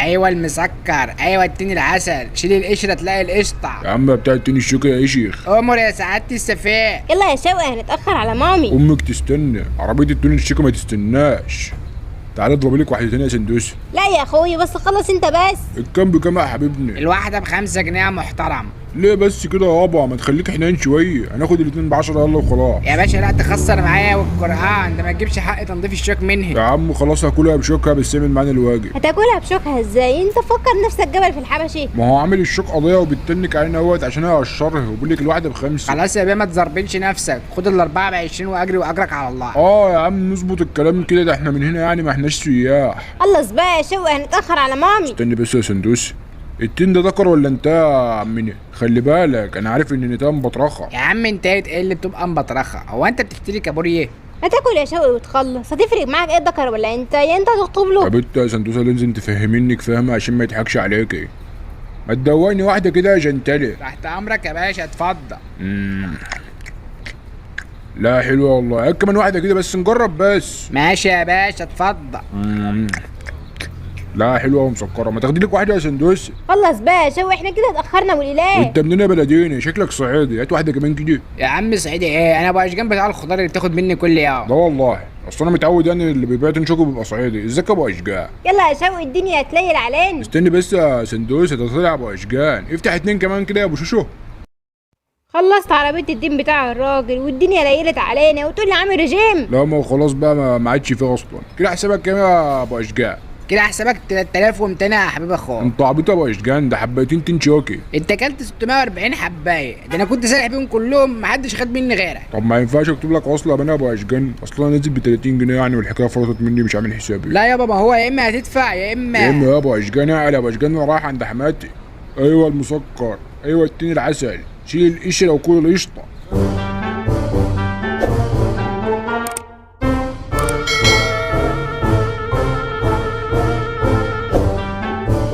ايوه المسكر، ايوه التين العسل، شيل القشرة تلاقي القشطه. يا عم بتاع التين الشوكي يا شيخ. امر يا سعادة السفيه. يلا يا شوقي هنتاخر على مامي. امك تستنى، عربية التين الشوكي ما تستناش. تعالى اضرب لك واحدتين يا سندوسه. لا يا اخوي بس خلص انت بس. الكام بكام يا حبيبنا؟ الواحدة ب5 جنيه يا محترم. ليه بس كده يابا؟ ما تخليك حنين شوية، هناخد الاتنين ب10 يلا وخلاص. يا باشا لا تخسر معايا والقران، ده ما تجيبش حق تنظيف الشوك منها. يا عم خلاص هاكلها بشوكها، بس اعمل معانا الواجب. هتاكلها بشوكها ازاي؟ انت فكر نفسك جبل في الحبشي. ما هو عامل الشوك قضية وبيتنك علينا اهوت عشان اقشرها، وبيقول لك الواحدة ب5. خلاص يا بيه ما تزربنش نفسك، خد ال4 ب20 واجري واجرك على الله. اه يا عم نظبط الكلام كده، ده احنا من هنا يعني ما احناش سياح. خلص بقى يا شوقي هنتاخر على مامي. استني بس يا سندوس، التين ده ذكر ولا انت يا عمنا؟ خلي بالك انا عارف ان نتايه مبطرخه. يا عم انت ايه اللي بتبقى مبطرخه؟ هو انت بتشتري كابوريه؟ هتاكل يا شوقي وتخلص، هتفرق معاك ايه الذكر ولا انت؟ يا انت هتخطب له. يا بنت يا سندوسه لازم تفهميني فاهمه عشان ما يضحكش عليكي. ما تدوقني واحدة كده يا جنتلي. تحت امرك يا باشا اتفضل. لا حلوة والله، هات كمان واحدة كده بس نجرب بس. ماشي يا باشا اتفضل. لا حلوة ومسكره، ما تاخدي لك واحدة يا سندوسه. خلص بقى يا شوقي احنا كده اتاخرنا والاله. وانت منين يا بلديني؟ شكلك صعيدي، هات واحدة كمان كده. يا عم صعيدي ايه؟ انا ابو اشجان بتاع الخضار اللي بتاخد مني كل يوم. لا والله اصل انا متعود يعني اللي بيبيع تين شوكي بيبقى صعيدي. ازيك يا ابو اشجان؟ يلا يا شوقي الدنيا هتليل علينا. استني بس يا سندوسه، ده طلع ابو اشجان. افتح 2 كمان كده يا ابو شوشو. خلصت عربية الدين بتاع الراجل والدنيا ليلت علينا وتقول لي عامل رجيم. لا ما هو خلاص بقى ما عادش فيه اصلا. كده حسابك كام يا ابو اشجان؟ كده حسابك 3200 يا حبيب اخوك. انت عبيط يا ابو اشجان، ده حبايتين تين شوكي. انت اكلت 640 حبايه، ده انا كنت سارح بيهم كلهم محدش خد مني غيرك. طب ما ينفعش اكتب لك وصله يا ابو اشجان؟ اصل انا نازل ب 30 جنيه يعني والحكاية فرطت مني مش عامل حسابي. لا يابا ما هو يا اما هتدفع يا اما يا اما يا ابو اشجان. اعلى يا ابو اشجان، انا رايح عند حماتي. ايوه المسكر، ايوه التين العسل، شيل القشرة وكل القشطه.